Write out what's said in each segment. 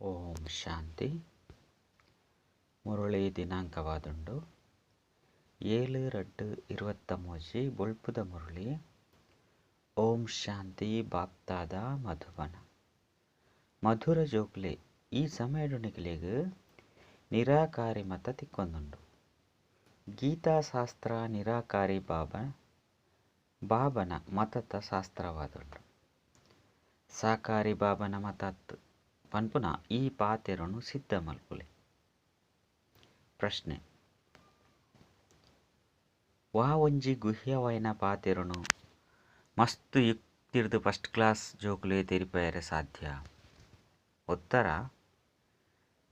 ಓಂ ಶಾಂತಿ. ಮುರಳಿ ದಿನಾಂಕವಾದುಂಡು 7/2/23 ಬೊಳ್ಪುದ ಮುರಳಿ. ಓಂ ಶಾಂತಿ. ಬಾಪ್ತಾದ ಮಧುಬನ ಮಧುರ ಜೋಕ್ಲೆ ಈ ಸಮಯಡುನಿಕ್ಲೆಗ್ ನಿರಾಕಾರಿ ಮತ ತಿಕ್ಕೊಂದುಂಡು. ಗೀತಾಶಾಸ್ತ್ರ ನಿರಾಕಾರಿ ಬಾಬನ ಮತತ ಶಾಸ್ತ್ರವಾದುಂಡು. ಸಾಕಾರಿ ಬಾಬನ ಮತತ್ ಪನ್ಪುನ ಈ ಪಾತೆರನು ಸಿದ್ಧ ಮಲ್ಪುಲೆ. ಪ್ರಶ್ನೆ: ವಾ ಒಂಜಿ ಗುಹ್ಯವೈನ ಪಾತೆರನು ಮಸ್ತ್ ಯುಕ್ತಿರ್ದ್ ಫಸ್ಟ್ ಕ್ಲಾಸ್ ಜೋಕುಲೆ ತೆರಿಪಾಯೆರೆ ಸಾಧ್ಯ? ಉತ್ತರ: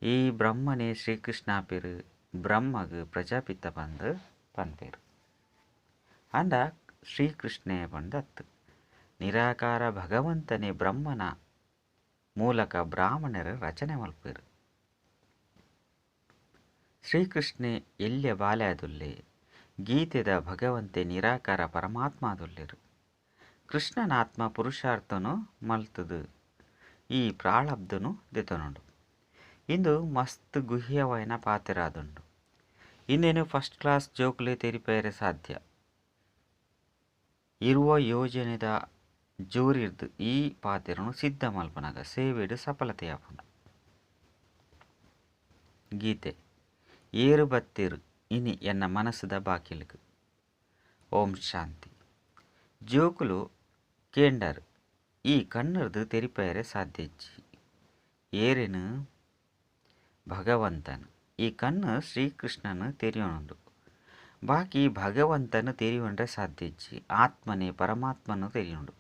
ಈ ಬ್ರಹ್ಮನೇ ಶ್ರೀಕೃಷ್ಣ ಪೇರು ಬ್ರಹ್ಮಗ್ ಪ್ರಜಾಪಿತ ಪಂದ್ ಪನ್ಪೇರು ಅಂಡ ಶ್ರೀಕೃಷ್ಣೆ ಪಂದತ್ತು. ನಿರಾಕಾರ ಭಗವಂತನೇ ಬ್ರಹ್ಮನ ಮೂಲಕ ಬ್ರಾಹ್ಮಣರ ರಚನೆ ಮಲ್ಪೇರು. ಶ್ರೀಕೃಷ್ಣೆ ಎಲ್ಯ ಬಾಲ್ಯದುಲ್ಲೆ ಗೀತೆದ ಭಗವಂತೆ ನಿರಾಕಾರ ಪರಮಾತ್ಮದುಲ್ಲೆರು. ಕೃಷ್ಣನಾತ್ಮ ಪುರುಷಾರ್ಥನು ಮಲ್ತದು ಈ ಪ್ರಾಳಬ್ಧನು ದೆತೊನುಂಡು. ಇಂದು ಮಸ್ತ್ ಗುಹ್ಯವೈನ ಪಾತೆರಾದುಂಡು. ಇಂದೇನು ಫಸ್ಟ್ ಕ್ಲಾಸ್ ಜೋಕುಲೆ ತೆರಿಪಾಯೆರೆ ಸಾಧ್ಯ. ಇರುವ ಯೋಜನೆದ ಜೋರಿರ್ದ್ ಈ ಪಾತೆರನು ಸಿದ್ಧ ಮಲ್ಪನಗ ಸೇವೆಡು ಸಫಲತೆಯಾಪುಂಡು. ಗೀತೆ ಏರು ಬತ್ತೆರು ಇನಿ ಎನ್ನ ಮನಸ್ಸುದ ಬಾಕಿಲುಗು. ಓಂ ಶಾಂತಿ. ಜೋಕುಲು ಕೇಂಡರ್ ಈ ಕಣ್ಣರ್ದು ತೆರಿಪಾಯೆರೆ ಸಾಧ್ಯಜ್ಜಿ. ಏರೇನು ಭಗವಂತನು ಈ ಕಣ್ಣು ಶ್ರೀಕೃಷ್ಣನು ತೆರಿಯೋನುಂಡು. ಬಾಕಿ ಭಗವಂತನು ತೆರಿಯೊಂಡ್ರೆ ಸಾಧ್ಯಜ್ಜಿ. ಆತ್ಮನೇ ಪರಮಾತ್ಮನು ತೆರಿಯುಂಡು.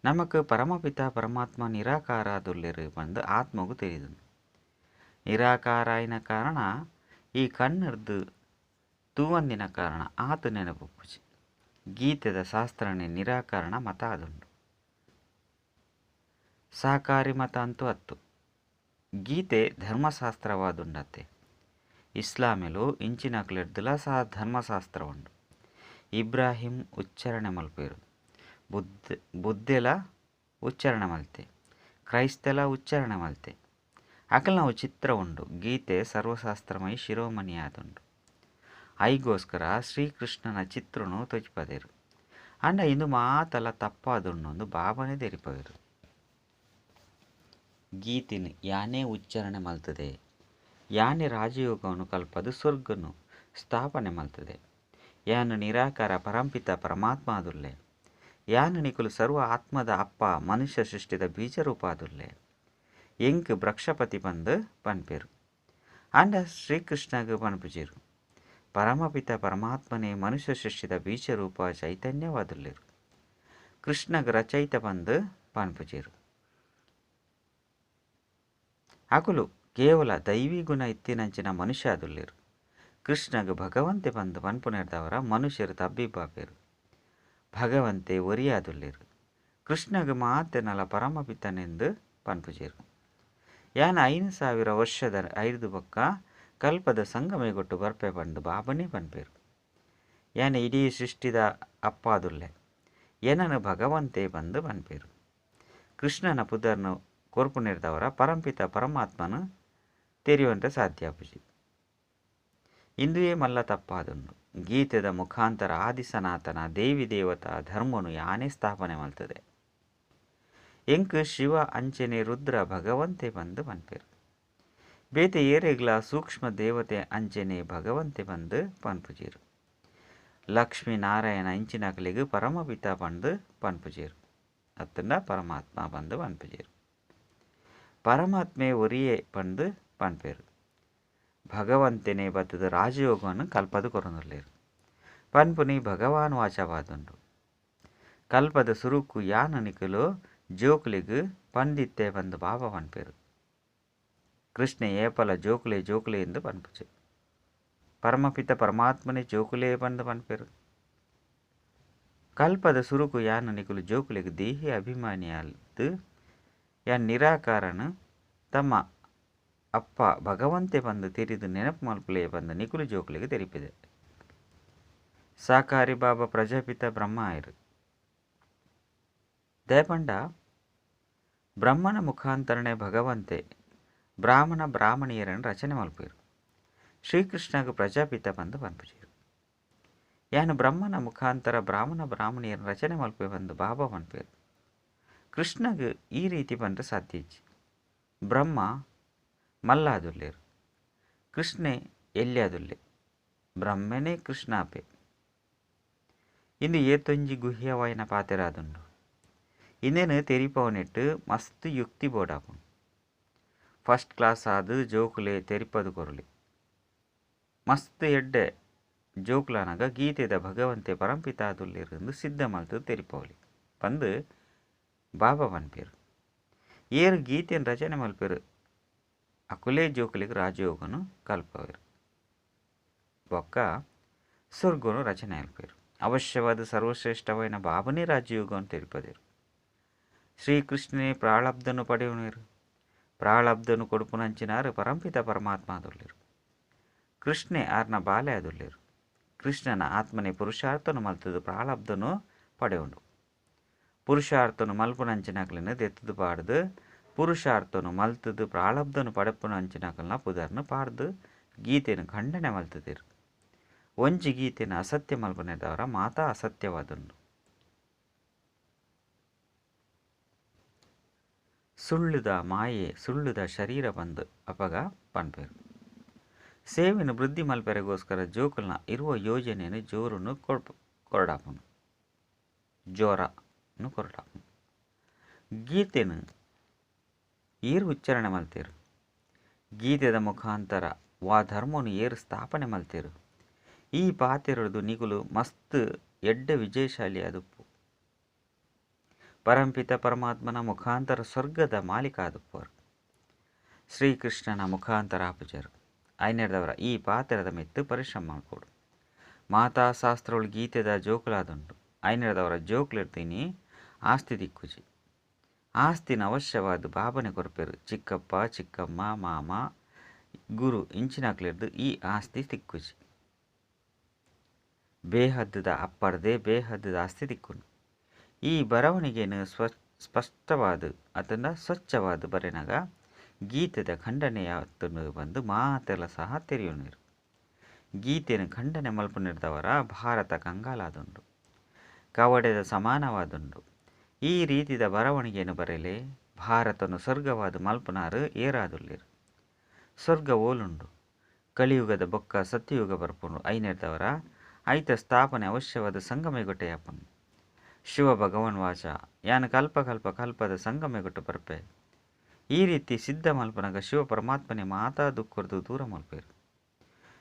ನಮಕ್ ಪರಮಪಿತ ಪರಮಾತ್ಮ ನಿರಾಕಾರದುಲ್ಲೆರು ಪಂದು ಆತ್ಮಗು ತೆರಿದುಂಡು. ನಿರಾಕಾರಾಯಿನ ಕಾರಣ ಈ ಕಣ್ಣರ್ದು ತೂವಂದಿನ ಕಾರಣ ಆತ ನೆನಪುಪುಜಿ. ಗೀತೆದ ಶಾಸ್ತ್ರನೇ ನಿರಾಕರಣ ಮತ ಆದುಂಡು. ಸಾಕಾರಿ ಮತ ಅಂತೂ ಅತ್ತು. ಗೀತೆ ಧರ್ಮಶಾಸ್ತ್ರವಾದುಂಡತೆ. ಇಸ್ಲಾಮೆಲು ಇಂಚಿನಕ್ಲೆಡ್ದಲ ಸಹ ಧರ್ಮಶಾಸ್ತ್ರ ಉಂಡು. ಇಬ್ರಾಹಿಂ ಉಚ್ಚಾರಣೆ ಮಲ್ಪೇರು, ಬುದ್ಧೆಲ ಉಚ್ಚಾರಣೆ ಮಲ್ತೆ, ಕ್ರೈಸ್ತೆಲ ಉಚ್ಚಾರಣೆ ಮಲ್ತೆ. ಅಕಲ್ನವು ಚಿತ್ರ ಉಂಡು. ಗೀತೆ ಸರ್ವಶಾಸ್ತ್ರಮಯಿ ಶಿರೋಮಣಿಯಾದುಂಡು. ಐಗೋಸ್ಕರ ಶ್ರೀಕೃಷ್ಣನ ಚಿತ್ರನು ತೊಜಿಪದೇರು. ಅಂಡ ಇಂದು ಮಾತಲ ತಪ್ಪಾದುಂಡು ಬಾಬನೆ ತೆರಿಪವೇರು. ಗೀತೆನು ಯಾನೇ ಉಚ್ಚಾರಣೆ ಮಲ್ತದೆ, ಯಾನೇ ರಾಜಯೋಗವನ್ನು ಕಲ್ಪದು ಸ್ವರ್ಗನು ಸ್ಥಾಪನೆ ಮಲ್ತದೆ. ಯಾನು ನಿರಾಕಾರ ಪರಂಪಿತ ಪರಮಾತ್ಮ ಆದುಲ್ಲೆ. ಯಾನು ನಿಕುಲು ಸರ್ವ ಆತ್ಮದ ಅಪ್ಪ ಮನುಷ್ಯ ಸೃಷ್ಟಿದ ಬೀಜರೂಪ ಆದುಲ್ಲೆ. ಎಂಕ್ ಬ್ರಕ್ಷಪತಿ ಪಂದು ಪನ್ಪೇರು. ಅಂಡ ಶ್ರೀಕೃಷ್ಣಗ್ ಪನ್ಪುಜೇರು. ಪರಮಪಿತ ಪರಮಾತ್ಮನೇ ಮನುಷ್ಯ ಸೃಷ್ಟಿದ ಬೀಜರೂಪ ಚೈತನ್ಯವಾದುಲ್ಲೆರು. ಕೃಷ್ಣಗ್ ರಚಯಿತ ಪಂದು ಪನ್ಪುಜೇರು. ಅಕುಲು ಕೇವಲ ದೈವಿ ಗುಣ ಇತ್ತಿನಂಚಿನ ಮನುಷ್ಯ ಆದುಲ್ಲೆರು. ಕೃಷ್ಣಗ್ ಭಗವಂತೆ ಪಂದು ಪನ್ಪುನೆರ್ದವರ ಮನುಷ್ಯರು ತಬ್ಬಿಬ್ಬಾಪೇರು. ಭಗವಂತೆ ಒರಿಯಾದುಲ್ಲೆರು. ಕೃಷ್ಣಗ್ ಮಾತೆನಲ ಪರಮಪಿತನೆಂದು ಪನ್ಪುಜೇರು. ಯಾನ 5000 ವರ್ಷದ ಐದು ಬೊಕ್ಕ ಕಲ್ಪದ ಸಂಗಮೆಗೊಟ್ಟು ಬರ್ಪೆ ಪಂದು ಬಾಬನೇ ಪನ್ಪೇರು. ಯಾನ ಇಡೀ ಸೃಷ್ಟಿದ ಅಪ್ಪಾದುಲ್ಲೆ. ಏನನು ಭಗವಂತೆ ಬಂದು ಪನ್ಪೇರು. ಕೃಷ್ಣನ ಪುದರ್ನು ಕೊರ್ಪುನೆರ್ದವರ ಪರಂಪಿತ ಪರಮಾತ್ಮನು ತೆರಿಯುವಂತೆ ಸಾಧ್ಯ ಪುಜಿ. ಇಂದುಯೇ ಮಲ್ಲ ತಪ್ಪಾದುಂಡು. ಗೀತೆದ ಮುಖಾಂತರ ಆದಿಸನಾತನ ದೇವಿ ದೇವತಾ ಧರ್ಮನು ಯಾನೇ ಸ್ಥಾಪನೆ ಮಲ್ತದೆ. ಎಂಕ್ ಶಿವ ಅಂಚನೆ ರುದ್ರ ಭಗವಂತೆ ಬಂದು ಪನ್ಪೇರು. ಬೇತೆ ಏರೆಗ್ಲ ಸೂಕ್ಷ್ಮ ದೇವತೆ ಅಂಚನೆ ಭಗವಂತೆ ಬಂದು ಪನ್ಪುಜೇರು. ಲಕ್ಷ್ಮೀ ನಾರಾಯಣ ಇಂಚಿನಕಲಿಗ್ ಪರಮಪಿತ ಪಂದು ಪನ್ಪುಜೇರು. ಅತ್ತಂಡ ಪರಮಾತ್ಮ ಬಂದು ಪನ್ಪುಜೇರು. ಪರಮಾತ್ಮೆ ಒರಿಯೇ ಪಂದು ಪನ್ಪೇರು. ಭಗವಂತನೇ ಬತ್ತದ ರಾಜಯೋಗವನ್ನು ಕಲ್ಪದು ಕೊರೊಂದುಲ್ಲೆರು. ಪನ್ಪುನಿ ಭಗವಾನ್ ವಾಚವಾದುಂಡು. ಕಲ್ಪದ ಸುರುಕು ಯಾನು ನಿಕುಲು ಜೋಕುಲಿಗ್ ಪಂದಿತ್ತೆ ಪಂದು ಬಾಬಾ ಪನ್ಪೇರು. ಕೃಷ್ಣೆ ಏಪಲ ಜೋಕುಲೆ ಜೋಕುಲೆ ಎಂದು ಪನ್ಪುಜೆ. ಪರಮಪಿತ ಪರಮಾತ್ಮನೇ ಜೋಕುಲೆ ಪಂದು ಪನ್ಪೇರು. ಕಲ್ಪದ ಸುರುಕು ಯಾನು ನಿಕುಲು ಜೋಕುಲಿಗ್ ದೇಹಿ ಅಭಿಮಾನಿಯಾದ ಯಾನ್ ನಿರಾಕಾರನು ತಮ್ಮ ಅಪ್ಪ ಭಗವಂತೆ ಬಂದು ತೆರಿದು ನೆನಪು ಮಲ್ಪುಲೆ ಬಂದು ನಿಕುಲು ಜೋಕುಲಿಗೆ ತೆರಿಪಿದೆ. ಸಾಕಾರಿ ಬಾಬಾ ಪ್ರಜಾಪಿತ ಬ್ರಹ್ಮ ಆಯರು. ದಯಪಂಡ ಬ್ರಹ್ಮನ ಮುಖಾಂತರನೇ ಭಗವಂತೆ ಬ್ರಾಹ್ಮಣ ಬ್ರಾಹ್ಮಣಿಯರನ್ನು ರಚನೆ ಮಲ್ಪೇರು. ಶ್ರೀಕೃಷ್ಣಗ ಪ್ರಜಾಪಿತ ಬಂದು ಪನ್ಪುಜೆರು. ಯಾನು ಬ್ರಹ್ಮನ ಮುಖಾಂತರ ಬ್ರಾಹ್ಮಣ ಬ್ರಾಹ್ಮಣಿಯರನ್ನು ರಚನೆ ಮಲ್ಪೆ ಬಂದು ಬಾಬಾ ಪನ್ಪೇರು. ಕೃಷ್ಣಗ ಈ ರೀತಿ ಬಂದ್ರೆ ಸಾಧ್ಯ ಇಜ್ಜಿ. ಬ್ರಹ್ಮ ಮಲ್ಲಾದುಲ್ಲೇರು, ಕೃಷ್ಣೆ ಎಲ್ಯಾದುಲ್ಲೆ, ಬ್ರಹ್ಮನೇ ಕೃಷ್ಣಾಪೆ. ಇಂದು ಏತೊಂಜಿ ಗುಹ್ಯವಾಯಿನ ಪಾತೆರಾದುಂಡು. ಇಂದೇನು ತೆರಿಪವನಿಟ್ಟು ಮಸ್ತ್ ಯುಕ್ತಿ ಬೋಡಾಪುಂಡು. ಫಸ್ಟ್ ಕ್ಲಾಸ್ ಆದು ಜೋಕುಲೆ ತೆರಿಪದು ಕೊರಲಿ. ಮಸ್ತ್ ಎಡ್ಡೆ ಜೋಕುಲಾನಗ ಗೀತೆದ ಭಗವಂತೆ ಪರಂಪಿತಾದುಲ್ಲೇರು ಸಿದ್ಧ ಮಲ್ತು ತೆರಿಪವಲಿ ಪಂದು ಬಾಬಾ ಪನ್ಪೇರು. ಏರು ಗೀತೆಯನ್ನು ರಚನೆ ಮಲ್ಪೇರು ಅಕುಲೇ ಜೋಕುಲಿಗೆ ರಾಜಯೋಗನು ಕಲ್ಪವೇರು, ಬೊಕ್ಕ ಸ್ವರ್ಗನು ರಚನೆ ಅಲ್ಪೇರು. ಅವಶ್ಯವಾದ ಸರ್ವಶ್ರೇಷ್ಠವಾದ ಬಾಬನೇ ರಾಜಯೋಗವನ್ನು ತೆರಿಪದೇರು. ಶ್ರೀಕೃಷ್ಣನೇ ಪ್ರಾಳಬ್ಧನು ಪಡೆಯುವನೇರು. ಪ್ರಾಳಬ್ಧನು ಕೊಡುಪುನಂಚಿನಾರು ಪರಂಪಿತ ಪರಮಾತ್ಮ ಆದುಲ್ಲೇರು. ಕೃಷ್ಣೆ ಆರ್ನ ಬಾಲೆ ಆದುಲ್ಲೇರು. ಕೃಷ್ಣನ ಆತ್ಮನೇ ಪುರುಷಾರ್ಥನು ಮಲ್ತದು ಪ್ರಾಳಬ್ಧನು ಪಡೆಯುಂಡು. ಪುರುಷಾರ್ಥನು ಮಲ್ಪುನಂಚಿನಕಲಿನ ದೆತ್ತದು ಪಾಡ್ದು ಪುರುಷಾರ್ಥನು ಮಲ್ತದು ಪ್ರಾಳಬ್ಧನು ಪಡೆಪುನಂಚಿನಕಲ್ನ ಪುದರ್ನು ಪಾಡ್ದು ಗೀತೆಯನ್ನು ಖಂಡನೆ ಮಲ್ತದಿರು. ಒಂಜಿ ಗೀತೆನ ಅಸತ್ಯ ಮಲ್ಪನೆದವರ ಮಾತಾ ಅಸತ್ಯವಾದುಂಡು. ಸುಳ್ಳುದ ಮಾಯೆ ಸುಳ್ಳುದ ಶರೀರ ಬಂದು ಅಪಗ ಪನ್ಪೇರು. ಸೇವೆಯನ್ನು ವೃದ್ಧಿ ಮಲ್ಪೆರೆಗೋಸ್ಕರ ಜೋಕುಲ್ನ ಇರುವ ಯೋಜನೆಯನ್ನು ಜೋರನ್ನು ಕೊರಡಾಪನು ಜೋರನು ಕೊರಡಾಪನು. ಗೀತೆನು ಏರು ಉಚ್ಚಾರಣೆ ಮಲ್ತೇರು. ಗೀತೆದ ಮುಖಾಂತರ ವಾ ಧರ್ಮನು ಏರು ಸ್ಥಾಪನೆ ಮಲ್ತೇರು. ಈ ಪಾತೆರದು ನಿಗುಲು ಮಸ್ತ್ ಎಡ್ಡೆ ವಿಜಯಶಾಲಿ ಆದುಪ್ಪು. ಪರಂಪಿತ ಪರಮಾತ್ಮನ ಮುಖಾಂತರ ಸ್ವರ್ಗದ ಮಾಲೀಕ ಆದುಪ್ಪರು. ಶ್ರೀಕೃಷ್ಣನ ಮುಖಾಂತರ ಆಪುಜರು. ಐನೆರ್ದವರ ಈ ಪಾತೆರದ ಮಿತ್ತು ಪರಿಶ್ರಮ ಮಲ್ಪೊಡು. ಮಾತಾ ಶಾಸ್ತ್ರಗಳು ಗೀತೆದ ಜೋಕುಲಾದುಂಡು. ಐನೆರ್ದವರ ಜೋಕುಲಿರ್ತೀನಿ ಆಸ್ತಿ ದಿಕ್ಕುಜಿ. ಆಸ್ತಿನ ಅವಶ್ಯವಾದ ಬಾಬನೆ ಕೊರ್ಪೇರು. ಚಿಕ್ಕಪ್ಪ ಚಿಕ್ಕಮ್ಮ ಮಾಮ ಗುರು ಇಂಚಿನಕ್ಲಿರ್ದು ಈ ಆಸ್ತಿ ತಿಕ್ಕುಜಿ. ಬೇಹದ್ದದ ಅಪ್ಪರ್ದೆ ಬೇಹದ್ದದ ಆಸ್ತಿ ತಿಕ್ಕುನು. ಈ ಬರವಣಿಗೆಯನ್ನು ಸ್ಪಷ್ಟವಾದ ಅದನ್ನು ಸ್ವಚ್ಛವಾದ ಬರೆನಾಗ ಗೀತೆದ ಖಂಡನೆಯಾತನು ಬಂದು ಮಾತೆಲ್ಲ ಸಹ ತೆರೆಯುನಿರು. ಗೀತೆಯನ್ನು ಖಂಡನೆ ಮಲ್ಪುನಿರ್ದವರ ಭಾರತ ಕಂಗಾಲಾದುಂಡು, ಕವಡೆದ ಸಮಾನವಾದುಂಡು. ಈ ರೀತಿದ ಬರವಣಿಗೆಯನ್ನು ಬರೆಯಲೆ ಭಾರತನು ಸ್ವರ್ಗವಾದ ಮಲ್ಪನಾರು ಏರಾದುಲ್ಲಿರು. ಸ್ವರ್ಗ ಓಲುಂಡು. ಕಲಿಯುಗದ ಬೊಕ್ಕ ಸತ್ಯಯುಗ ಬರ್ಪುಂಡು. ಐನೆರ್ದವರ ಐತ ಸ್ಥಾಪನೆ ಅವಶ್ಯವಾದ ಸಂಗಮೆಗೊಟ್ಟೆಯಪ್ಪನು. ಶಿವ ಭಗವನ್ ವಾಚ ಯಾನು ಕಲ್ಪ ಕಲ್ಪ ಕಲ್ಪದ ಸಂಗಮೆಗೊಟ್ಟು ಬರ್ಪೆ. ಈ ರೀತಿ ಸಿದ್ಧ ಮಲ್ಪನಾಗ ಶಿವ ಪರಮಾತ್ಮನೆ ಮಾತಾ ದುಃಖರ್ದು ದೂರ ಮಲ್ಪೇರು.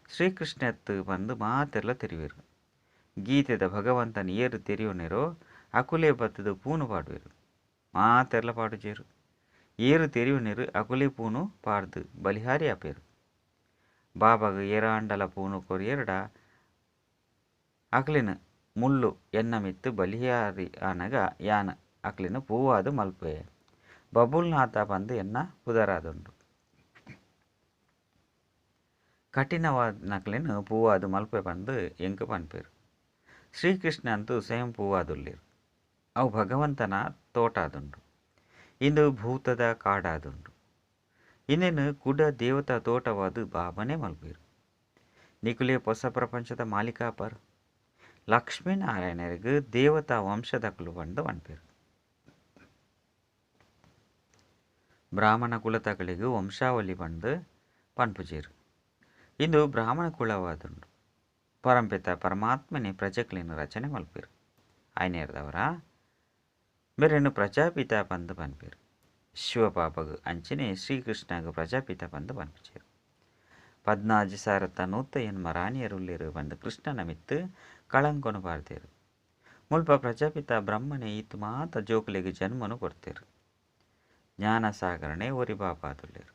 ಶ್ರೀಕೃಷ್ಣತ್ತು ಬಂದು ಮಾತೆಲ್ಲ ತೆರಿವೇರು. ಗೀತೆದ ಭಗವಂತನ ಏರು ತೆರಿಯುನೇರೋ ಅಕುಲೇ ಬತ್ತದು ಪೂನು ಪಾಡುವೇರು. ಮಾತೆಲ್ಲ ಪಾಡುಜೇರು. ಏರು ತೆರಿಯುನೇರು ಅಕುಲೇ ಪೂನು ಪಾಡ್ದು ಬಲಿಹಾರಿ ಆಪೇರು. ಬಾಬಾಗ ಏರಾಂಡಲ ಪೂನು ಕೊರಿಯರ್ಡ ಅಕ್ಲಿನ ಮುಳ್ಳು ಎನ್ನ ಮಿತ್ತು ಬಲಿಹಾರಿ ಆನಗ ಯಾನ ಅಕ್ಲಿನ ಪೂವಾದು ಮಲ್ಪೆ. ಬಬುಲ್ನಾಥ ಬಂದು ಎನ್ನ ಪುದರಾದುಂಡು. ಕಠಿಣವಾದ ನಕ್ಲಿನ ಪೂವಾದು ಮಲ್ಪೆ ಬಂದು ಎಂಕು ಪನ್ಪೇರು. ಶ್ರೀಕೃಷ್ಣ ಅಂತೂ ಸ್ವಯಂ ಪೂವಾದುಲ್ಲಿರು. ಅವು ಭಗವಂತನ ತೋಟಾದುಂಡು. ಇಂದು ಭೂತದ ಕಾಡಾದುಂಡು. ಇನ್ನೇನು ಕುಡ ದೇವತಾ ತೋಟವಾದ ಬಾಬನೇ ಮಲ್ಪೇರು. ನಿಕುಲೆ ಹೊಸ ಪ್ರಪಂಚದ ಮಾಲೀಕಾಪರ್ ಲಕ್ಷ್ಮೀನಾರಾಯಣರಿಗೆ ದೇವತಾ ವಂಶದಕಲು ಬಂದು ಪನ್ಪೇರು. ಬ್ರಾಹ್ಮಣ ಕುಲತಗಳಿಗೆ ವಂಶಾವಳಿ ಬಂದು ಪನ್ಪುಜೇರು. ಇಂದು ಬ್ರಾಹ್ಮಣ ಕುಲವಾದುಂಡು. ಪರಂಪಿತ ಪರಮಾತ್ಮನೇ ಪ್ರಜೆಗಳಿನ ರಚನೆ ಮಲ್ಪೇರು. ಐನೇರ್ದವರ ಮೇರೆನು ಪ್ರಜಾಪಿತ ಬಂದು ಪನ್ಪೇರು. ಶಿವಪಾಪಗು ಅಂಚನೆ ಶ್ರೀಕೃಷ್ಣಗ ಪ್ರಜಾಪಿತ ಬಂದು ಪನ್ಪುಜೇರು. 14,108 ರಾಣಿಯರುಳ್ಳೇರು ಬಂದು ಕೃಷ್ಣನ ಮಿತ್ತು ಕಳಂಕೊನು ಪಾಡ್ತೇರು. ಮುಲ್ಪ ಪ್ರಜಾಪಿತ ಬ್ರಹ್ಮನೇ ಈತು ಮಾತ ಜೋಕುಲೆಗ್ ಜನ್ಮನು ಕೊಡ್ತೇರು. ಜ್ಞಾನಸಾಗರಣೆ ಒರಿ ಬಾಪಾದುಲ್ಲೇರು.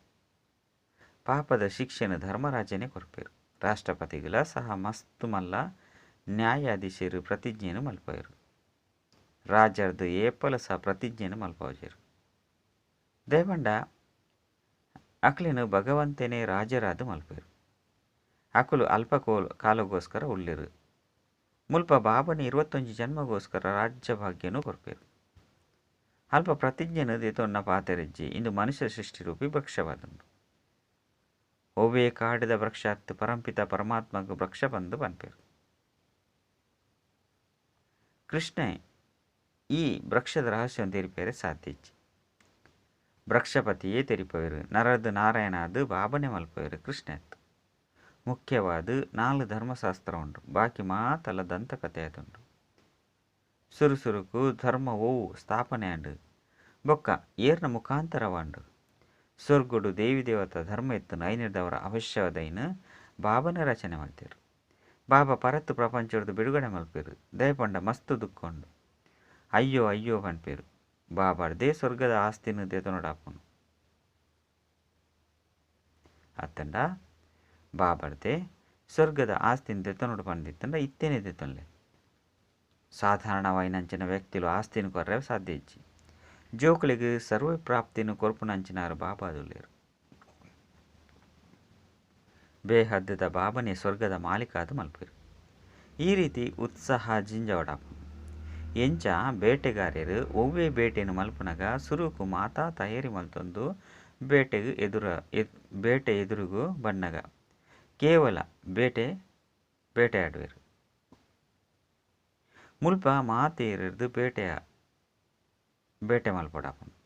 ಪಾಪದ ಶಿಕ್ಷೆನ ಧರ್ಮರಾಜನೇ ಕೊರ್ಪೇರು. ರಾಷ್ಟ್ರಪತಿಗಳ ಸಹ ಮಸ್ತು ಮಲ್ಲ ನ್ಯಾಯಾಧೀಶರು ಪ್ರತಿಜ್ಞೆಯನ್ನು ಮಲ್ಪಯರು. ರಾಜರ್ದು ಏಪಲ ಸಹ ಪ್ರತಿಜ್ಞೆಯನ್ನು ಮಲ್ಪವಜರು. ದೇವಂಡ ಅಕ್ಲಿನ ಭಗವಂತನೇ ರಾಜರಾದ ಮಲ್ಪೇರು. ಅಕುಲು ಅಲ್ಪ ಕಾಲಗೋಸ್ಕರ ಉಳ್ಳಿರು. ಮುಲ್ಪ ಬಾಬನಿ 21 ಜನ್ಮಗೋಸ್ಕರ ರಾಜ್ಯ ಭಾಗ್ಯನೂ ಕೊರ್ಪೇರು. ಅಲ್ಪ ಪ್ರತಿಜ್ಞೆನು ದೇತೊನ್ನ ಪಾತೆರೆಜ್ಜಿ ಇಂದು ಮನುಷ್ಯ ಸೃಷ್ಟಿರೂಪಿ ವೃಕ್ಷವಾದುಂಡು. ಒವ್ವೇ ಕಾಡುದ ವೃಕ್ಷ ಅತ್ತ್ ಪರಂಪಿತ ಪರಮಾತ್ಮಗ್ ವೃಕ್ಷ ಪಂದ್ ಪನ್ಪೆರ್. ಕೃಷ್ಣೆ ಈ ವೃಕ್ಷದ ರಹಸ್ಯನ್ ತೆರಿಪೆರೆ ಸಾಧ್ಯ ಇಜ್ಜಿ. ವೃಕ್ಷಪತಿಯೇ ತೆರಿಪವೆರ್. ನರರ್ದ್ ನಾರಾಯಣ ಆದ್ ಬಾಬನೆ ಮಲ್ಪುವೆರ್ ಕೃಷ್ಣೆ ಅತ್ತ್. ಮುಖ್ಯವಾದ್ ನಾಲ್ ಧರ್ಮಶಾಸ್ತ್ರ ಉಂಡು. ಬಾಕಿ ಮಾತಲ ದಂತಕಥೆ ಆತುಂಡು. ಸುರು ಸುರುಕು ಧರ್ಮ ಒವು ಸ್ಥಾಪನೆ ಆಂಡ್ ಬೊಕ್ಕ ಏರ್ನ ಮುಖಾಂತರವಾಂಡ್. ಸ್ವರ್ಗಡು ದೇವಿ ದೇವತಾ ಧರ್ಮ ಇತ್ತುಂಡು ಐನೆರ್ದ್ ಅವಶ್ಯವಾದೈನ್ ಬಾಬನೆ ರಚನೆ ಮಲ್ತೆರ್. ಬಾಬಾ ಪರತ್ ಪ್ರಪಂಚೊರ್ದು ಬಿಡುಗಡೆ ಮಲ್ಪೆರ್. ದಾಯೆ ಪಂಡ ಮಸ್ತ್ ದುಃಖ ಉಂಡು. ಅಯ್ಯೋ ಅಯ್ಯೋ ಪನ್ಪೆರ್. ಬಾಬಾರ್ದೇ ಸ್ವರ್ಗದ ಆಸ್ತಿನ್ ದೆತೊನೊಡಾಪುಂಡು. ಅತ್ತಂಡ ಬಾಬಾರ್ದೇ ಸ್ವರ್ಗದ ಆಸ್ತಿನ್ ದೆತೊನೊಡು ಪಂದಿತ್ತಂಡ ಇತ್ತೇನೆ ದೆತೊನ್ಲೆ. ಸಾಧಾರಣವಾಯಿನಂಚಿನ ವ್ಯಕ್ತಿಲು ಆಸ್ತಿನ್ ಕೊರ್ರೆ ಸಾಧ್ಯ ಇಜ್ಜಿ. ಜೋಕುಲೆಗ್ ಸರ್ವ ಪ್ರಾಪ್ತಿನ್ ಕೊರ್ಪುನಂಚಿನಾರ್ ಬಾಬಾದುಲ್ಲೆರ್. ಬೇಹದ್ದುದ ಬಾಬನೆ ಸ್ವರ್ಗದ ಮಾಲೀಕಾದ್ ಮಲ್ಪೆರ್. ಈ ರೀತಿ ಉತ್ಸಾಹ ಜಿಂಜವಡಾಪುಂಡು. ಎಂಚ ಬೇಟೆಗಾರೆರ್ ಒವ್ವೇ ಬೇಟೆನ್ ಮಲ್ಪುನಗ ಸುರುಕು ಮಾತಾ ತಯಾರಿ ಮಲ್ತೊಂದು ಬೇಟೆಗ್ ಎದುರ ಬೇಟೆ ಎದುರುಗು ಬನ್ನಗ ಕೇವಲ ಬೇಟೆ ಬೇಟೆಯಾಡುವೆರ್. ಮುಲ್ಪ ಮಾತೆರ್ದ್ ಬೇಟೆಯ ಬೇಟೆ ಮಲ್ಪೊಡಾಪುಂಡು.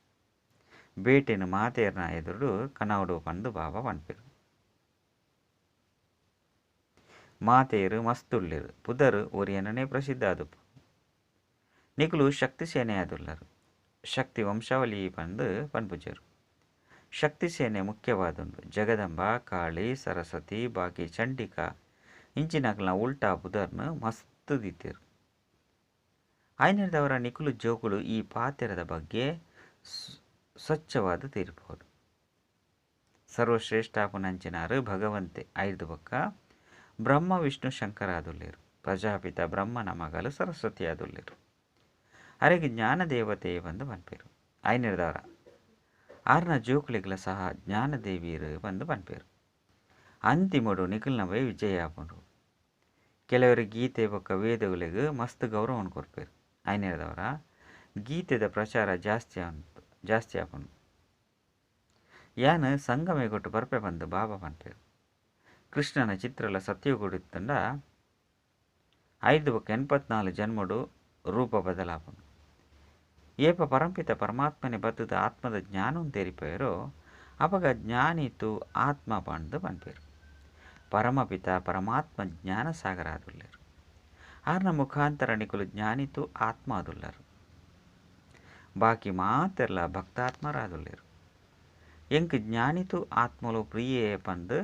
ಬೇಟೆನ್ ಮಾತೆರ್ನ ಎದುರುಡು ಕನವೊಡು ಪಂದ್ ಬಾಬಾ ಪನ್ಪೆರ್. ಮಾತೆರ್ ಮಸ್ತ್ ಉಲ್ಲೆರ್. ಪುದರ್ ಒರಿಯನನೇ ಪ್ರಸಿದ್ಧ ಆದುಪ್ಪು. ನಿಕುಲು ಶಕ್ತಿ ಸೇನೆಯಾದುಲ್ಲರ್. ಶಕ್ತಿ ವಂಶಾವಳಿ ಪಂದ್ ಪನ್ಪುಜೆರ್. ಶಕ್ತಿ ಸೇನೆ ಮುಖ್ಯವಾದುಂಡು. ಜಗದಂಬ, ಕಾಳಿ, ಸರಸ್ವತಿ, ಬಾಕಿ ಚಂಡಿಕಾ ಇಂಚಿನಕಲ್ನ ಉಲ್ಟಾ ಪುದರ್ನ್ ಮಸ್ತ್ ದೀತೆರ್. ಐನೆರ್ದವರ ನಿಕುಲು ಜೋಕುಲು ಈ ಪಾತೆರದ ಬಗ್ಗೆ ಸ್ವಚ್ಛವಾದ್ ತೆರಿಪೊಡು. ಸರ್ವಶ್ರೇಷ್ಠ ಆಪುನಂಚಿನಾರ್ ಭಗವಂತೆ ಐರ್ದ್ ಬೊಕ್ಕ ಬ್ರಹ್ಮ ವಿಷ್ಣು ಶಂಕರಾದುಲ್ಲೆರ್. ಪ್ರಜಾಪಿತ ಬ್ರಹ್ಮನ ಮಗಲ್ ಸರಸ್ವತಿ ಆದುಲ್ಲೆರ್. ಅರೆಗ್ ಜ್ಞಾನ ದೇವತೆ ಪಂದ್ ಪನ್ಪೆರ್. ಐನೆರ್ದವರ ಆರ್ನ ಜೋಕುಲೆಗ್ಲ ಸಹ ಜ್ಞಾನದೇವಿಯರು ಪಂದ್ ಪನ್ಪೆರ್. ಅಂತಿಮೊಡು ನಿಕುಲ್ನವೇ ವಿಜಯ ಆಪುಂಡು. ಕೆಲವರು ಗೀತೆ ಬೊಕ್ಕ ವೇದಗಳಿಗೆ ಮಸ್ತ್ ಗೌರವನ್ ಕೊರ್ಪೆರ್. ಐನೆರ್ದವರ ಗೀತೆದ ಪ್ರಚಾರ ಜಾಸ್ತಿ ಜಾಸ್ತಿ ಆಪುಂಡು. ಯಾನ್ ಸಂಗಮೇಗೊಟ್ಟು ಬರ್ಪೆ ಪಂದ್ ಬಾಬಾ ಪನ್ಪೆರ್. ಕೃಷ್ಣನ ಚಿತ್ರಲ ಸತ್ಯಯುಗಡ್ ಇತ್ತುಂಡ ಐರ್ದ್ ಬೊಕ್ಕ 84 ಜನ್ಮಡು ರೂಪ ಬದಲಾಪುಂಡು. ಏಪ ಪರಂಪಿತ ಪರಮಾತ್ಮನೆ ಬತ್ತುದು ಆತ್ಮದ ಜ್ಞಾನನ್ ತೆರಿಪವೆರೋ ಅಪಗ ಜ್ಞಾನಿತು ಆತ್ಮ ಪಂದ್ ಪನ್ಪೆರ್. ಪರಮಪಿತ ಪರಮಾತ್ಮ ಜ್ಞಾನ ಸಾಗರ ಆದುಲ್ಲೆರ್. ಆರ್ನ ಮುಖಾಂತರ ನಿಕುಲು ಜ್ಞಾನಿತು ಆತ್ಮ ಆದುಲ್ಲರ್. ಬಾಕಿ ಮಾತೆರ್ಲ ಭಕ್ತಾತ್ಮರಾದುಲ್ಲೆರ್. ಎಂಕ್ ಜ್ಞಾನಿತು ಆತ್ಮಲು ಪ್ರಿಯೆ ಪಂದ್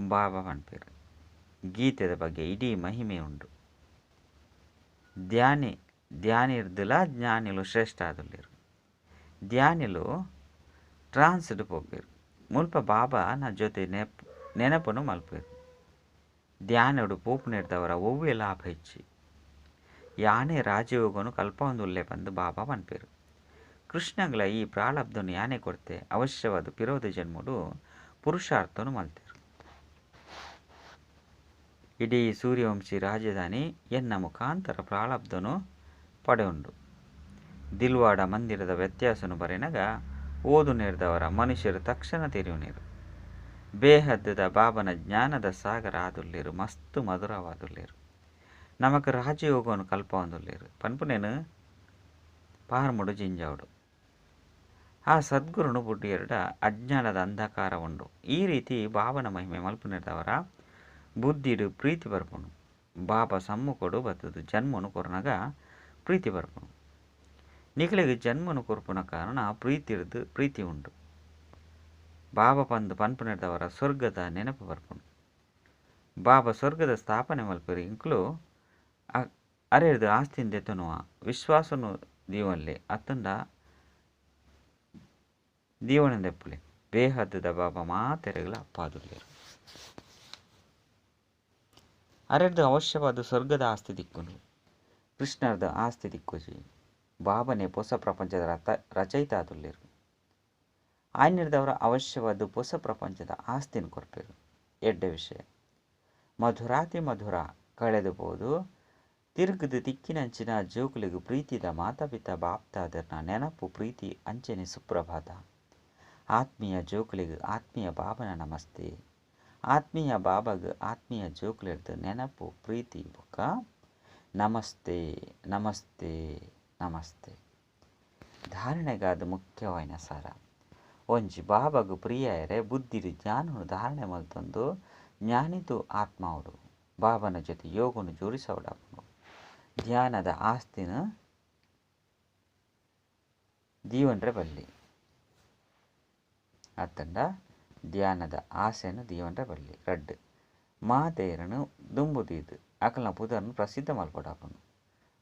ಬಾಬಾ ಪನ್ಪೆರ್. ಗೀತೆದ ಬಗ್ಗೆ ಇಡೀ ಮಹಿಮೆ ಉಂಡು. ಧ್ಯಾನಿ ಧ್ಯಾನಿರ್ದಲ ಜ್ಞಾನಿಲು ಶ್ರೇಷ್ಠ ಆದುಲ್ಲೆರ್. ಧ್ಯಾನಿಲು ಟ್ರಾನ್ಸ್ಡ್ ಪೋಪೆರ್. ಮುಲ್ಪ ಬಾಬಾನ ಜೊತೆ ನೆನಪುನು ಮಲ್ಪೆರ್. ಧ್ಯಾನೊಡು ಪೋಪುನೆರ್ದವರ ಒವ್ವೇ ಲಾಭ ಇಜ್ಜಿ. ಯಾನೇ ರಾಜಯೋಗನು ಕಲ್ಪವೊಂದುಲ್ಲೆ ಪಂದ್ ಬಾಬಾ ಪನ್ಪೆರ್. ಕೃಷ್ಣಗ್ಲ ಈ ಪ್ರಾರಬ್ಧನು ಯಾನೇ ಕೊರ್ತೆ. ಅವಶ್ಯವಾದ್ ಪಿರೋಧ ಜನ್ಮಡು ಪುರುಷಾರ್ಥನು ಮಲ್ತೆರ್. ಇಡೀ ಸೂರ್ಯವಂಶಿ ರಾಜಧಾನಿ ಎನ್ನ ಮುಖಾಂತರ ಪ್ರಾರಬ್ಧನು ಪಡೆಯುಂಡು. ದಿಲ್ವಾಡ ಮಂದಿರದ ವ್ಯತ್ಯಾಸನು ಬರೆನಗ ಓದುನೆರ್ದವರ ಮನುಷ್ಯರು ತಕ್ಷಣ ತೆರಿಯುನೇರು. ಬೇಹದ್ದುದ ಬಾಬನ ಜ್ಞಾನದ ಸಾಗರ ಆದುಲ್ಲೆರ್ ಮಸ್ತ್ ಮಧುರವಾದುಲ್ಲೆರ್. ನಮಕ್ ರಾಜಯೋಗನು ಕಲ್ಪವೊಂದುಲ್ಲೆರ್ ಪನ್ಪುನೇನು ಪಾರ್ಮುಡು ಜಿಂಜಾವೊಡು. ಆ ಸದ್ಗುರುನು ಬುಡ್ಡಿಯೆರ್ಡ ಅಜ್ಞಾನದ ಅಂಧಕಾರ ಉಂಡು. ಈ ರೀತಿ ಬಾಬನ ಮಹಿಮೆ ಮಲ್ಪುನೆರ್ದವರ ಬುದ್ಧಿಡ್ ಪ್ರೀತಿ ಬರ್ಪುಂಡು. ಬಾಬಾ ಸಮ್ಮುಖಡು ಬತ್ತುದು ಜನ್ಮನು ಕೊರ್ನಗ ಪ್ರೀತಿ ಬರ್ಪುಂಡು. ನಿಕುಲೆಗ್ ಜನ್ಮನು ಕೊರ್ಪುನ ಕಾರಣ ಪ್ರೀತಿರ್ದ್ ಪ್ರೀತಿ ಉಂಡು. ಬಾಬಾ ಪಂದ್ ಪನ್ಪುನೆರ್ದವರ ಸ್ವರ್ಗದ ನೆನಪು ಬರ್ಪುಂಡು. ಬಾಬಾ ಸ್ವರ್ಗದ ಸ್ಥಾಪನೆ ಮಲ್ಪೆರ್ ಇಂಕ್ಲು ಅರೆರ್ದ್ ಆಸ್ತಿನ್ ದೆತೊನುವ ವಿಶ್ವಾಸನು ದೀವೊನ್ಲೆ ಅತ್ತಂಡ ದೀವೊನಂದೆಪ್ಪುಲೆ. ಬೇಹದ್ದುದ ಬಾಬಾ ಮಾತೆರೆಗ್ಲ ಅಪ್ಪಾದುಲ್ಲೆರ್. ಅರೆರ್ದ್ ಅವಶ್ಯವಾದ ಸ್ವರ್ಗದ ಆಸ್ತಿ ತಿಕ್ಕುಂಡು. ಕೃಷ್ಣರ್ದ ಆಸ್ತಿ ತಿಕ್ಕುಜಿ. ಬಾಬನೆ ಪೊಸ ಪ್ರಪಂಚದ ರಚಯಿತ ಆದುಲ್ಲೆರ್. ಐನೆರ್ದವರ ಅವಶ್ಯವಾದ ಪೊಸ ಪ್ರಪಂಚದ ಆಸ್ತಿನ್ ಕೊರ್ಪೆರ್. ಎಡ್ಡೆ ವಿಷಯ. ಮಧುರಾತಿ ಮಧುರ ಕಳೆದು ಪೋದು ತಿರುಗುದು ತಿಕ್ಕಿನಂಚಿನ ಜೋಕುಲೆಗ್ ಪ್ರೀತಿದ ಮಾತಾಪಿತ ಬಾಪ್ತಾದೆರ್ನ ನೆನಪು ಪ್ರೀತಿ ಅಂಚನೆ ಸುಪ್ರಭಾತ. ಆತ್ಮೀಯ ಜೋಕುಲೆಗ್ ಆತ್ಮೀಯ ಬಾಬನ ನಮಸ್ತೆ. ಆತ್ಮೀಯ ಬಾಬಾಗ್ ಆತ್ಮೀಯ ಜೋಕ್ಲೆಡ್ದ್ ನೆನಪು ಪ್ರೀತಿ ಬೊಕ್ಕ ನಮಸ್ತೆ ನಮಸ್ತೆ ನಮಸ್ತೆ. ಧಾರಣೆಗಾದ್ ಮುಖ್ಯವಾಯಿನ ಸಾರ ಒಂಜಿ ಬಾಬಾಗ್ ಪ್ರಿಯಾಯರೆ ಬುದ್ಧಿಡ್ ಜ್ಞಾನನು ಧಾರಣೆ ಮಲ್ತೊಂದು ಜ್ಞಾನಿತು ಆತ್ಮಾವಡು ಬಾಬನ ಜೊತೆ ಯೋಗನು ಜೋಡಿಸವಡಾಪುಂಡು ಧ್ಯಾನದ ಆಸ್ತಿನ ದೀವನ್ರೆ ಬಲ್ಲಿ ಅತ್ತಂಡ ಧ್ಯಾನದ ಆಸೆನು ದೀವನ್ರೆ ಬಲ್ಲಿ. ರಡ್ಡ್ ಮಾತೆಯರನು ದುಂಬುದೀದು ಅಕಲ್ನ ಪುದರ್ನು ಪ್ರಸಿದ್ಧ ಮಲ್ಪಡಾಪುಂಡು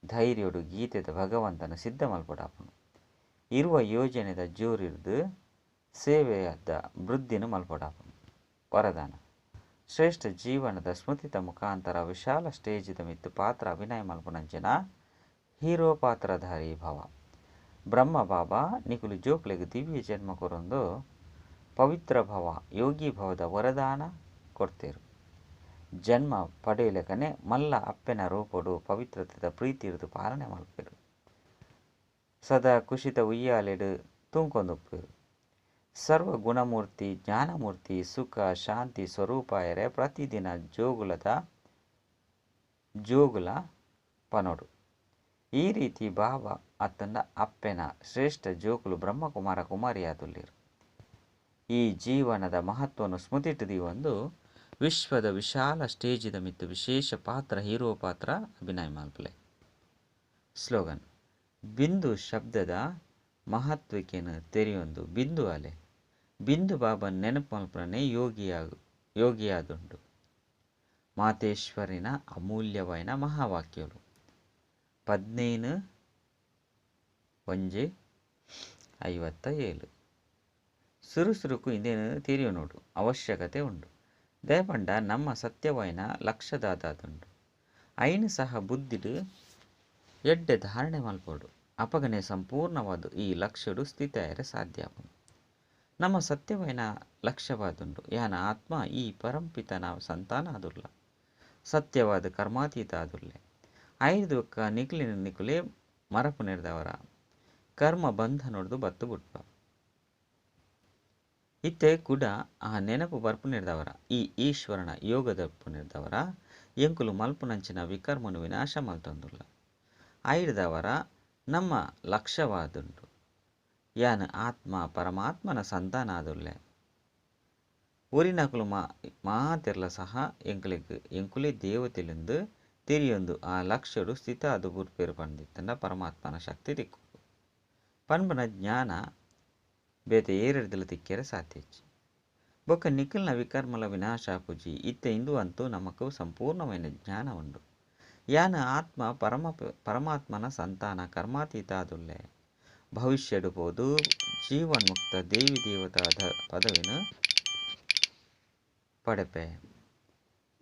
ಧೈರ್ಯಡು ಗೀತೆದ ಭಗವಂತನ ಸಿದ್ಧ ಮಲ್ಪಡಾಪುಂಡು ಇರುವ ಯೋಜನೆದ ಜೋರಿರ್ದು ಸೇವೆಯಾದ ವೃದ್ಧಿನ ಮಲ್ಪಡಾಪುಂಡು. ವರದಾನ ಶ್ರೇಷ್ಠ ಜೀವನದ ಸ್ಮೃತಿತ ಮುಖಾಂತರ ವಿಶಾಲ ಸ್ಟೇಜಿದ ಮಿತ್ತು ಪಾತ್ರ ಅಭಿನಯ ಮಲ್ಪುನಂಚಿನ ಹೀರೋ ಪಾತ್ರಧಾರಿ ಭವ. ಬ್ರಹ್ಮ ಬಾಬಾ ನಿಕುಲು ಜೋಕ್ಲೆಗ್ ದಿವ್ಯ ಜನ್ಮ ಕೊರೊಂದು ಪವಿತ್ರ ಭವ ಯೋಗಿ ಭವದ ವರದಾನ ಕೊಡ್ತೇರು. ಜನ್ಮ ಪಡೆಯಲಕನೆ ಮಲ್ಲ ಅಪ್ಪೆನ ರೂಪಡು ಪವಿತ್ರತೆದ ಪ್ರೀತಿರ್ದು ಪಾಲನೆ ಮಲ್ಪೆರು. ಸದಾ ಕುಶಿತ ಉಯ್ಯಾಲೆಡು ತೂಂಕೊಂದುಪ್ಪೆರು. ಸರ್ವ ಗುಣಮೂರ್ತಿ ಜ್ಞಾನಮೂರ್ತಿ ಸುಖ ಶಾಂತಿ ಸ್ವರೂಪಾಯರೆ ಪ್ರತಿದಿನ ಜೋಗುಲ ಪನೋಡು. ಈ ರೀತಿ ಬಾಬಾ ಅತ್ತಂಡ ಅಪ್ಪೆನ ಶ್ರೇಷ್ಠ ಜೋಕುಲು ಬ್ರಹ್ಮಕುಮಾರ ಕುಮಾರಿಯಾದುಲ್ಲೇರು. ಈ ಜೀವನದ ಮಹತ್ವನು ಸ್ಮೃತಿಟ್ ದೀವೊಂದು ವಿಶ್ವದ ವಿಶಾಲ ಸ್ಟೇಜಿದ ಮಿತ್ತು ವಿಶೇಷ ಪಾತ್ರ ಹೀರೋ ಪಾತ್ರ ಅಭಿನಯ ಮಲ್ಪಲೆ. ಸ್ಲೋಗನ್ ಬಿಂದು ಶಬ್ದದ ಮಹತ್ವಕ್ಕೇನು ತೆರೆಯೊಂದು ಬಿಂದು ಅಲೆ ಬಿಂದು ಬಾಬನ್ ನೆನಪು ಮಲ್ಪುನನೇ ಯೋಗಿಯಾದುಂಡು. ಮಾತೇಶ್ವರಿನ ಅಮೂಲ್ಯವಾಯಿನ ಮಹಾವಾಕ್ಯಲು 15 1 57. ಸುರುಸುರುಕು ಇಂದೇನು ತೆರೆಯೊನೋಡು ಅವಶ್ಯಕತೆ ಉಂಡು. ದಯಪಂಡ ನಮ್ಮ ಸತ್ಯವಾಯಿನ ಲಕ್ಷ್ಯದಾದಾದುಂಡು. ಐನು ಸಹ ಬುದ್ಧಿಡು ಎಡ್ಡೆ ಧಾರಣೆ ಮಲ್ಪೋಡು. ಅಪಗನೆ ಸಂಪೂರ್ಣವಾದ ಈ ಲಕ್ಷ್ಯಡು ಸ್ಥಿತಿಯಾಯರೆ ಸಾಧ್ಯ ಆಪುಂಡು. ನಮ್ಮ ಸತ್ಯವಾಯಿನ ಲಕ್ಷ್ಯವಾದುಂಡು. ಯಾನ ಆತ್ಮ ಈ ಪರಂಪಿತನ ಸಂತಾನ ಆದುಲ್ಲ. ಸತ್ಯವಾದ ಕರ್ಮಾತೀತ ಆದುಲ್ಲೆ. ಐದು ನಿಕ್ಲಿನ ನಿಕುಲೆ ಮರಪು ನೆರೆದವರ ಕರ್ಮ ಬಂಧನೊಡ್ದು ಬತ್ತು ಬುಟ್ಪ. ಇತ್ತೆ ಕೂಡ ಆ ನೆನಪು ಬರ್ಪು ನೆರೆದವರ ಈ ಈಶ್ವರನ ಯೋಗದಪ್ಪು ನೆರೆದವರ ಎಂಕುಲು ಮಲ್ಪುನಂಚಿನ ವಿಕರ್ಮನು ವಿನಾಶ ಮಲ್ತೊಂದುಲ್ಲ. ಐರ್ದವರ ನಮ್ಮ ಲಕ್ಷ್ಯವಾದುಂಡು. ಯಾನ ಆತ್ಮ ಪರಮಾತ್ಮನ ಸಂತಾನ ಆದುಲ್ಲೆ. ಊರಿನಕುಲು ಮಾತೆರ್ಲ ಸಹ ಎಂಕುಲೆಗ್ ಎಂಕುಲೆ ದೇವತೆಲೆಂದು ತೆರಿಯೊಂದು ಆ ಲಕ್ಷ್ಯಡು ಸ್ಥಿತ ಅದು ಬುಡ್ಪೇರು ಪಂದಿತ್ತಂಡ ಪರಮಾತ್ಮನ ಶಕ್ತಿ ದಿಕ್ಕು ಪನ್ಪನ ಜ್ಞಾನ ಬೇತೆ ಏರೆಡ್ದಲ ತಿಕ್ಕೆರೆ ಸಾಧ್ಯ. ಬೊಕ್ಕ ನಿಖಲ್ನ ವಿಕರ್ಮಲ ವಿನಾಶ ಪೂಜಿ ಇತ್ತೆ ಇಂದು ಅಂತೂ ನಮಕು ಸಂಪೂರ್ಣమైన ಜ್ಞಾನ ಉಂಡು. ಯಾನ ಆತ್ಮ ಪರಮಾತ್ಮನ ಸಂತಾನ ಕರ್ಮಾತೀತ ಆದುಲ್ಲೆ. ಭವಿಷ್ಯಡು ಪೋದು ಜೀವನ್ಮುಕ್ತ ದೇವಿ ದೇವತಾ ಪದವಿನ ಪಡೆಪೆ.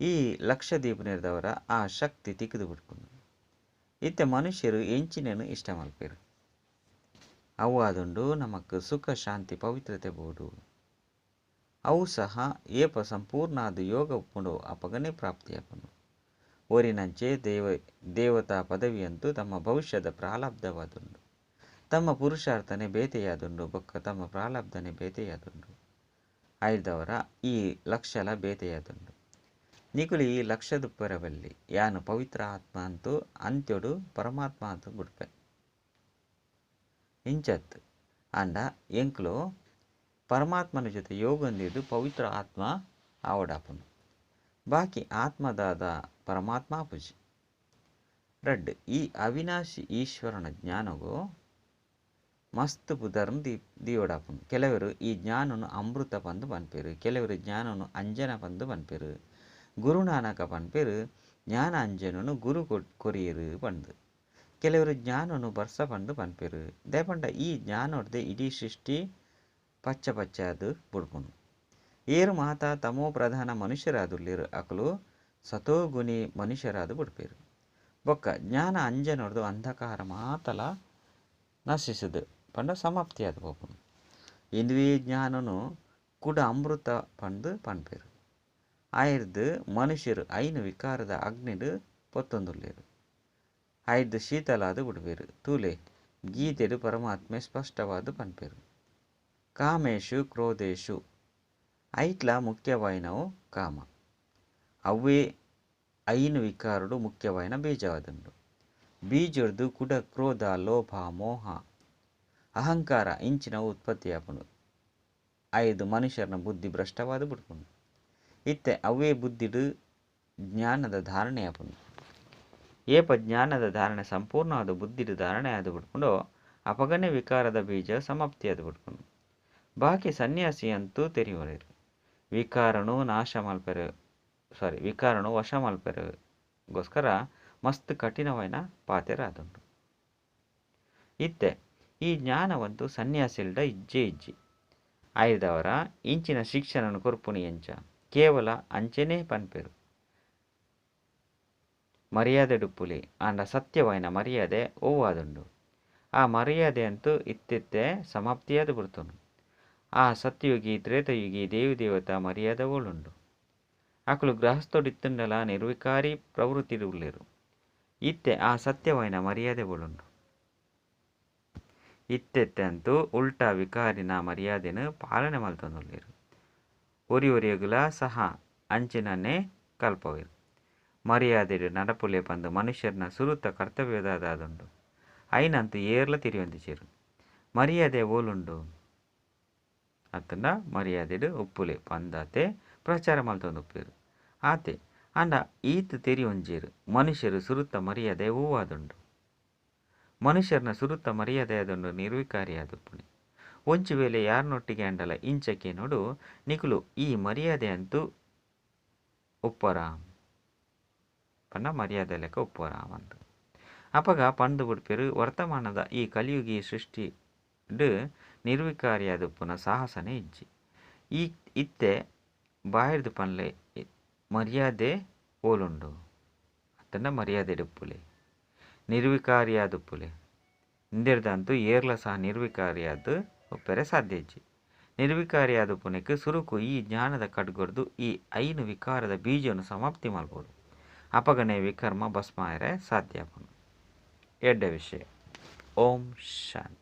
ಈ ಲಕ್ಷದ್ವೀಪ ನೆರೆದವರ ಆ ಶಕ್ತಿ ತಿಕ್ಕಿದು ಬಿಟ್ಕೊಂಡು ಇತ್ತೆ ಮನುಷ್ಯರು ಎಂಚಿನೇನು ಇಷ್ಟ ಮಲ್ಪೇರು. ಅವು ಆದುಂಡು ನಮಕ್ ಸುಖ ಶಾಂತಿ ಪವಿತ್ರತೆ ಬೋಡು. ಅವು ಸಹ ಏಪ ಸಂಪೂರ್ಣ ಅದು ಯೋಗ ಉಪ್ಪುಂಡು ಅಪಗನೆ ಪ್ರಾಪ್ತಿಯಾಪುಂಡು. ಓರಿನಂಚೆ ದೇವತಾ ಪದವಿಯಂತೂ ತಮ್ಮ ಭವಿಷ್ಯದ ಪ್ರಾಲಬ್ಧವಾದುಂಡು. ತಮ್ಮ ಪುರುಷಾರ್ಥನೆ ಬೇತೆಯಾದುಂಡು ಬೊಕ್ಕ ತಮ್ಮ ಪ್ರಾಲಬ್ಧನೆ ಬೇತೆಯಾದುಂಡು. ಐದವರ ಈ ಲಕ್ಷಲ ಬೇತೆಯಾದುಂಡು. ನಿಕುಲು ಈ ಲಕ್ಷದುಪ್ಪರವಲ್ಲಿ ಯಾನು ಪವಿತ್ರ ಆತ್ಮ ಅಂತೂ ಅಂತ್ಯಡು ಪರಮಾತ್ಮ ಅಂತೂ ಬುಡ್ಪೆ ಇಂಚತ್. ಅಂಡ ಎಂಕ್ಲು ಪರಮಾತ್ಮನ ಜೊತೆ ಯೋಗಂದಿದ್ದು ಪವಿತ್ರ ಆತ್ಮ ಆವಡಾಪುಂಡು. ಬಾಕಿ ಆತ್ಮದಾದ ಪರಮಾತ್ಮ ಪೂಜೆ. ರಡ್ಡ್ ಈ ಅವಿನಾಶಿ ಈಶ್ವರನ ಜ್ಞಾನಗು ಮಸ್ತ್ ಪುದರ್ನ್ ದೀವಡಾಪುಂಡು. ಕೆಲವರು ಈ ಜ್ಞಾನನು ಅಮೃತ ಪಂದು ಪನ್ಪೆರು, ಕೆಲವರು ಜ್ಞಾನನು ಅಂಜನ ಪಂದು ಪನ್ಪೆರು, ಗುರುನಾನಕ ಪನ್ಪೆರು ಜ್ಞಾನ ಅಂಜನನು ಗುರು ಕೊರಿಯರು ಪಂದು, ಕೆಲವರು ಜ್ಞಾನನು ಬರ್ಸ ಪಂದು ಪನ್ಪೆರು. ದಯಪಂಡ ಈ ಜ್ಞಾನೊಡ್ದೆ ಇಡೀ ಸೃಷ್ಟಿ ಪಚ್ಚ ಪಚ್ಚ ಅದು ಬುಡ್ಪುಂಡು. ಏರು ಮಾತಾ ತಮೋ ಪ್ರಧಾನ ಮನುಷ್ಯರಾದುಲ್ಲೇರು ಅಕಲು ಸತೋಗುಣಿ ಮನುಷ್ಯರಾದು ಬುಡ್ಪೇರು. ಬೊಕ್ಕ ಜ್ಞಾನ ಅಂಜನೊಡ್ದು ಅಂಧಕಾರ ಮಾತಲ ನಶಿಸುದು ಪಂಡ ಸಮಾಪ್ತಿಯಾದ ಪೋಪುಂಡು. ಇಂದುವೇ ಜ್ಞಾನನು ಕುಡ ಅಮೃತ ಪಂದು ಪನ್ಪೇರು. ಆಯ್ದು ಮನುಷ್ಯರು ಐನು ವಿಕಾರದ ಅಗ್ನಿಡು ಪೊತ್ತೊಂದುಲ್ಲೇರು. ಆಯ್ದು ಶೀತಲಾದ ಬಿಡ್ಬೇರು. ತೂಲೆ ಗೀತೆಡು ಪರಮಾತ್ಮೆ ಸ್ಪಷ್ಟವಾದ ಪನ್ಪೇರು. ಕಾಮೇಶು ಕ್ರೋಧೇಶು ಐಟ್ಲಾ ಮುಖ್ಯವಾಯಿನವು ಕಾಮ. ಅವ್ವೇ ಐನ್ ವಿಕಾರೊಡು ಮುಖ್ಯವಾಯಿನ ಬೀಜವಾದುಂಡು. ಬೀಜೊಡ್ದು ಕುಡ ಕ್ರೋಧ, ಲೋಭ, ಮೋಹ, ಅಹಂಕಾರ ಇಂಚಿನವು ಉತ್ಪತ್ತಿಯಾಪುಂಡು. ಐರ್ದ್ ಮನುಷ್ಯನ ಬುದ್ಧಿ ಭ್ರಷ್ಟವಾದ್ ಬುಡ್ಪುಂಡು. ಇತ್ತೆ ಅವ್ವೇ ಬುದ್ಧಿಡ್ ಜ್ಞಾನದ ಧಾರಣೆ ಆಪುಂಡು. ಏಪ ಜ್ಞಾನದ ಧಾರಣೆ ಸಂಪೂರ್ಣವಾದ ಬುದ್ಧಿಡ್ ಧಾರಣೆ ಆದ್ ಬುಡ್ಪುಂಡೋ ಅಪಗನೆ ವಿಕಾರದ ಬೀಜ ಸಮಾಪ್ತಿಯಾದ್ ಬುಡ್ಪುಂಡು. ಬಾಕಿ ಸನ್ಯಾಸಿ ಅಂತೂ ತೆರಿಯೊನೆರ್. ವಿಕಾರನು ನಾಶ ಮಲ್ಪೆರೆ ಸಾರಿ ವಿಕಾರನು ವಶ ಮಲ್ಪೆರೆಗೋಸ್ಕರ ಮಸ್ತ್ ಕಠಿಣವಾಯಿನ ಪಾತೆರ ಆದುಂಡು. ಇತ್ತೆ ಈ ಜ್ಞಾನವಂತೂ ಸನ್ಯಾಸಿಲ್ಡ ಇಜ್ಜೇ ಇಜ್ಜಿ. ಐರ್ದವರ ಇಂಚಿನ ಶಿಕ್ಷಣನು ಕೊರ್ಪುನಿ ಎಂಚ ಕೇವಲ ಅಂಚೆನೇ ಪನ್ಪೆರ್. ಮರ್ಯಾದೆಡುಪ್ಪುಲೆ ಆಂಡ ಸತ್ಯವಾಯಿನ ಮರ್ಯಾದೆ ಒವ್ವಾದುಂಡು ಆ ಮರ್ಯಾದೆ ಅಂತೂ ಇತ್ತಿತ್ತೆ ಸಮಾಪ್ತಿಯಾದ್ ಬುಡ್ತುಂಡು. ಆ ಸತ್ಯಯುಗಿ ತ್ರೇತಯುಗಿ ದೇವಿ ದೇವತಾ ಮರ್ಯಾದೆ ಓಳುಂಡು. ಅಕುಲು ಗೃಹಸ್ಥೊಡಿತ್ತುಂಡಲ ನಿರ್ವಿಕಾರಿ ಪ್ರವೃತ್ತಿಡ್ ಉಲ್ಲೆರ್. ಇತ್ತೆ ಆ ಸತ್ಯವಾಯಿನ ಮರ್ಯಾದೆ ಓಳುಂಡು. ಇತ್ತೆತ್ತೆ ಅಂತೂ ಉಲ್ಟಾ ವಿಕಾರಿನ ಮರ್ಯಾದೆನ್ ಪಾಲನೆ ಮಲ್ತೊಂದುಲ್ಲೆರ್. ಒರಿ ಒರಿಯಗುಲ ಸಹ ಅಂಚಿನನ್ನೇ ಕಲ್ಪವೆರ್. ಮರ್ಯಾದೆಡ್ ನಡಪುಲೆ ಪಂದ್ ಮನುಷ್ಯನ ಸುರುತ ಕರ್ತವ್ಯದಾದುಂಡು. ಐನಂತೂ ಏರ್ಲ ತೆರಿಯೊಂದಿಜೆರ್. ಮರ್ಯಾದೆ ಓಲುಂಡು ಅತ್ತಂಡ ಮರ್ಯಾದೆಡ್ ಉಪ್ಪುಲೆ ಪಂದಾತೆ ಪ್ರಚಾರ ಮಲ್ತೊಂದುಪ್ಪೆರ್. ಆತೆ ಆಂಡ ಈತ್ ತೆರಿಯೊಂಜೆರ್ ಮನುಷ್ಯರು ಸುರುತ ಮರ್ಯಾದೆ ಒವ್ವಾದುಂಡು. ಮನುಷ್ಯನ ಸುರುತ ಮರ್ಯಾದೆ ಆದುಂಡು ನಿರ್ವಿಕಾರಿ ಆದುಪ್ಪುನಿ. ಒಂಜಿ ವೇಳೆ ಯಾರನೊಟ್ಟಿಗೆ ಆಂಡಲ ಇಂಚ ಕೇನೋಡು ನಿಕುಲು ಈ ಮರ್ಯಾದೆ ಅಂತೂ ಉಪ್ಪರ ಪಂಡ ಮರ್ಯಾದೆ ಲೆಕ್ಕ ಉಪ್ಪರ ಪಂದ್. ಅಪಗ ಪಂದ್ ಬುಡ್ಪೆರ್ ವರ್ತಮಾನದ ಈ ಕಲಿಯುಗಿ ಸೃಷ್ಟಿಡ್ ನಿರ್ವಿಕಾರಿಯಾದುಪ್ಪುನ ಸಾಹಸನೇ ಇಜ್ಜಿ. ಈ ಇತ್ತೆ ಬಾಯಿರ್ದ್ ಪನ್ಲೆ ಮರ್ಯಾದೆ ಓಲುಂಡು ಅತ್ತಂಡ ಮರ್ಯಾದೆಡುಪ್ಪುಲೆ ನಿರ್ವಿಕಾರಿಯಾದುಪ್ಪುಲೆ. ಇಂದೆರ್ದಂತೂ ಏರ್ಲ ಸಹ ನಿರ್ವಿಕಾರಿಯಾದ್ ಉಪ್ಪೆರೆ ಸಾಧ್ಯ ಇಜ್ಜಿ. ನಿರ್ವಿಕಾರಿಯಾದುಪ್ಪುನೆಕ್ ಸುರುಕು ಈ ಜ್ಞಾನದ ಖಡ್ಗೊಡ್ದು ಈ ಐನ್ ವಿಕಾರದ ಬೀಜನು ಸಮಾಪ್ತಿ ಮಲ್ಪೊಡು. ಅಪಗನೆ ವಿಕರ್ಮ ಭಸ್ಮ ಆಯೆರೆ ಸಾಧ್ಯ ಆಪುಂಡು. ಎಡ್ಡೆ ವಿಷಯ. ಓಂ ಶಾಂತಿ.